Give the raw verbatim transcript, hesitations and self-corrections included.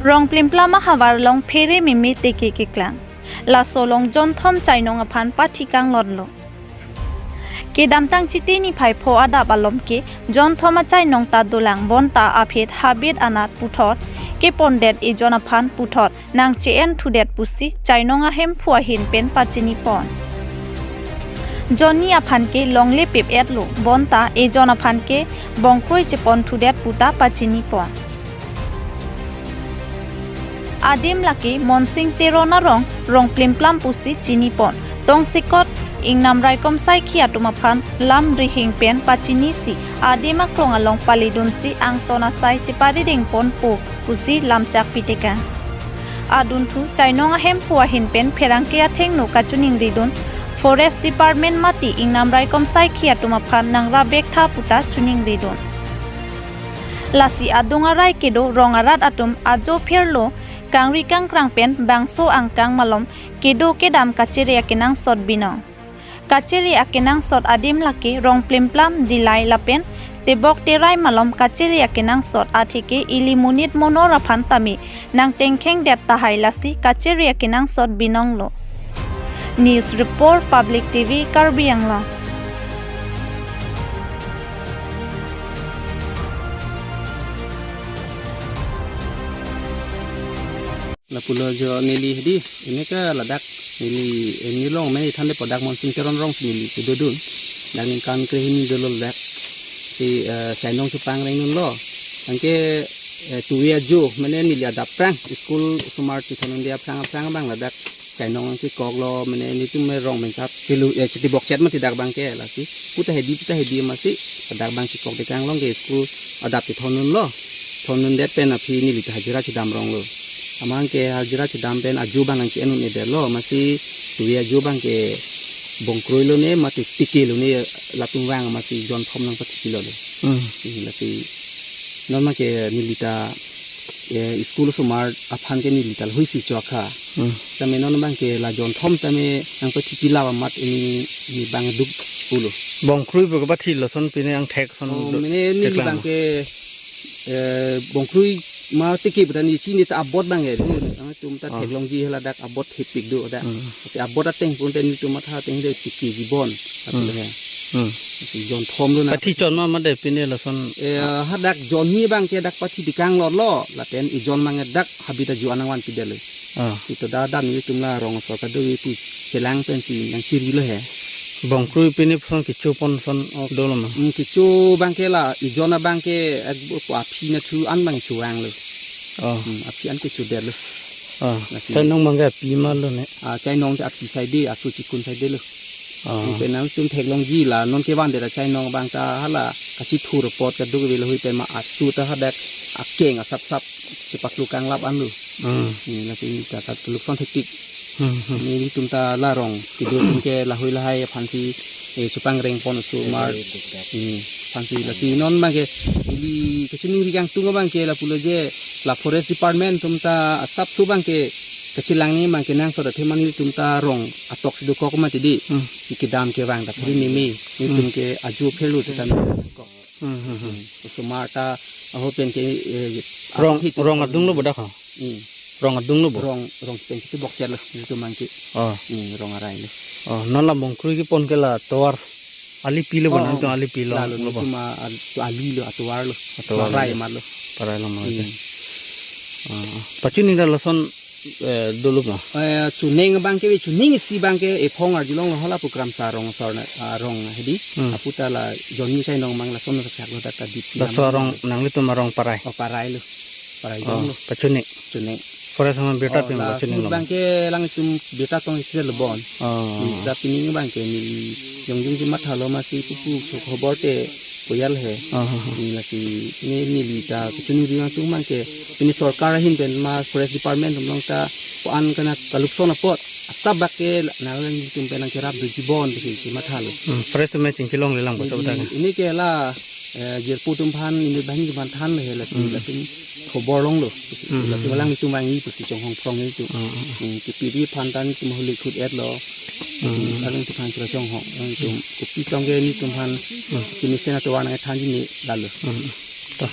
Rong plimplam ahavar along phere meme teke keklang. Laso along jonthom chainong aphan pathi kanglotlo. Kedamtang Chiti niphai pho adap alom ke jonthom achainong ta dolang bonta aphi habit anat puthot kepondet ejon aphan puthot nangche-en thudet pusi chainong ahemphu ahin pen pachini pon. Jonni aphan ke longle pip-etlo bonta ejon aphan ke bongkroi chepon thudet puta pachini pon. Adim lake Monsing Teron arong, rong plimplam pusi chini pon. Tongsekot ingnam raikom saikhi atum aphan lam rihing pen pachinisi adim aklong along paledunsi angton asai chepadiding ponpo pusi lamchak pitekang. Adunthu chainong ahemphu ahin pen pherangke athengno kachiningridun, Forest Department mate ingnam raikom saikhi atum aphan nangrap vektha puta chiningridun. Lasi adung arai kedo rong arat atum ajo pherlo kangri kangkrang pen bangso angkang malom kedo kedam kachere akenangsot binong. Kachere akenangsot adim lake rong plimplam Dillai lapen tebok terai malom kachere akenangsot atheke ili monit monor aphan tame nangtengkhengdet tahai lasi kachere akenangsot binonglo. News Report, Public T V, Karbi Anglong. Lapulo jo neli hedi, ini ke ladak neli, eh, neli long mene than de pu dak Monsing Teron arong si neli kedodun. Dak ningkan krehini dolo ladak. Si, eh, chainong chepangrengdunlo. Anke, eh, tuwe ajo, mene neli adap aphrang, school osomar chethondunde aphrang aphrang abang ladak chainong kekoklo, mene nelitum me rong mensap chelu, eh, chetibokchet mati dak abang ke lasi. Puta hedi, puta hedi masi, dak abang kekokde kanglong ke school adap chethondunlo. Thondundet pen aphi neli ta hajira chedam ronglo. Amat ke hajira chedam pen ajo abang nangche-en un-edetlo, masi tuwe ajo abang ke bongkroilo ne, mate tikelo ne, latum vang masi jonthom nangpathipilole. Hmm. Lasi non ma ke neli ta, eh, school osomar aphan ke neli ta lahuisi chokha. Hmm. Tame non abang ke la jonthom tame nangpathipila amat ini, ini abang duk pulo. Bongkroi pu kepathi lason pine angthek son Oh, do mene neli cheklang. Abang ke, eh, bongkroi ma teke butani chini ta abot abang ke dun. Angtum ta Oh. theklongji haladak abot hepik do dak. Hmm. Si abot ateng pun ta nelitum matha ateng de teke jibon. Atu Hmm. le he. Hmm. Si jonthomlo na. Pathi chon ma made pine lason. Eh, hadak jonni abang ke dak pathi dikanglotlo, lapen ejon abang dak habit ajo anang vanpidetlo. Ah. Si to da dam nelitum la rong asor kado ipu chelang pensi nangchirilo he. Bongkroi pine son kecho pon son Oh. dolo ma. Hmm, kecho abang ke la, ejon abang ke ek bu aphi nathu an abang chevanglo. Oh. Hmm, aphi an kechodetlo. Oh. Lasi. Chainong abang ke api malo ne. Ah, chainong te api saide, aso chikun saidelo. Oh. Pen nangtum theklongji la, non kevandet achainong abang ta hala kachithur apot kaduk velo hui pen ma aso ta hadak akeng asapsap chepaklu kanglap anlo. Hmm. Ni lasi ta kalukson thektik. Hmm, hmm. Nelitum ta la rong kedo atum ke lahoi lahai aphansi, eh, chepangreng pon osomar. Hmm. Aphansi lasi non abang ke ili kachiningri kangtung abang ke lapulo je la Forest Department atum ta asapso abang ke kachelang ni abang ke nangsot athema nelitum ta rong atok si dokok mati di. Hmm. Si kedam kevang ta phri meme. Nelitum Hmm. ke ajo phelu si ta dokok. Hmm, hmm, hmm. Osomar ta aho pen ke, eh, Rong, ahi tu rong adunglo bodak ha? Hmm. Rong adunglo bo? Rong, rong pen ke bokchet lo, nelitum abang ke. Oh. Hmm, rong arai lo. Oh, non la bongkroi kepon ke la tovar ali pilo bo, Oh, nangtum oh. ali pilo Lalo lo bo? nelitum a-, al-, to ali lo, atovar lo. Atovar Parai lo. ma lo. Parai lo ma lo. Hmm. Ah, ah. Pachuning ta lason, eh, dolo ma? Eh, chuning abang ke, chuning isi abang ke, ephong arjulong lo hala pu Kramsa rong asor na, ah, rong hedi. Hmm. Apu ta la jonni chainong abang lason na saklo dak ta dip Laso lam. rong nanglitum arong parai? Oh, parai lo. Parai Oh, dong lo. pachuning. Chuning. Forest ma birta Oh, pin la pachuning lo. abang ke alangtum birta tong isi lo bon. Oh. Hmm, da pining abang ke neli jongjung si mathalo masi pupu so khobor te koyal he. Oh, oh, oh. Ni lasi ni neli ta kachiningri kangtung abang ke pini sorkar ahin pen ma Forest Department atum along ta ko-an kana kalukson apot asap abang ke nanglitum pen nangkerap doji bon si mathalo. Hmm, forest me chingki longlelang Ini, bosa bosa. ini ke la, eh, jirpo atum aphan, ini banghini atum aphan than he lasi, Hmm. latum khobor longlo. Hmm. Latum alangtum vangji pusi chonghong phrong itu. Hmm, hmm, hmm. Hmm, kipi ri aphan ta nelitum holi khut et lo. Hmm. Alangtum aphan chira chonghong, alangtum Hmm. kopi tong ke nelitum aphan Hmm. kini sena tovar nangthanji ni lalo. Hmm. Ta.